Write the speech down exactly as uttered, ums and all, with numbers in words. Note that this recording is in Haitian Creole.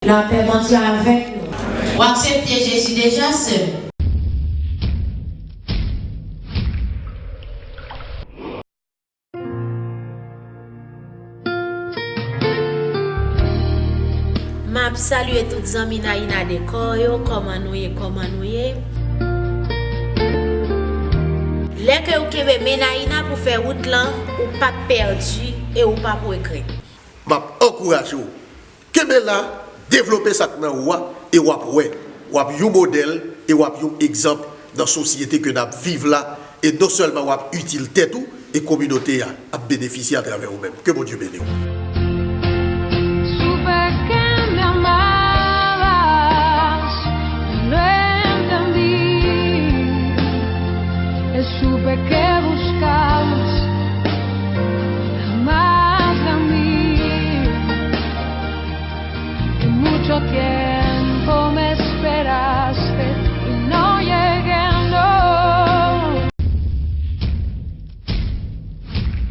Lapè Bondye avèk nou. Ou aksepte Jezi deja, sè m? M ap salye tout zanmi Naïna Decor yo, kòman nou ye, kòman nou ye? Lè ke ou kenbe men Naïna pou fè wout lan, ou p ap pèdi e ou p ap regrèt. M ap ankouraje w. Kenbe la, devlope sa k nan ou a, e w ap wè. W ap yon modèl, e w ap yon egzanp nan sosyete ke n ap viv la, e non sèlman w ap itil tèt ou, e kominote a ap benefisye atravè ou menm. Ke Bondye beni w. Supe que me amabas, lo entendí. Y supe que buscabas más de mí que mucho tiempo.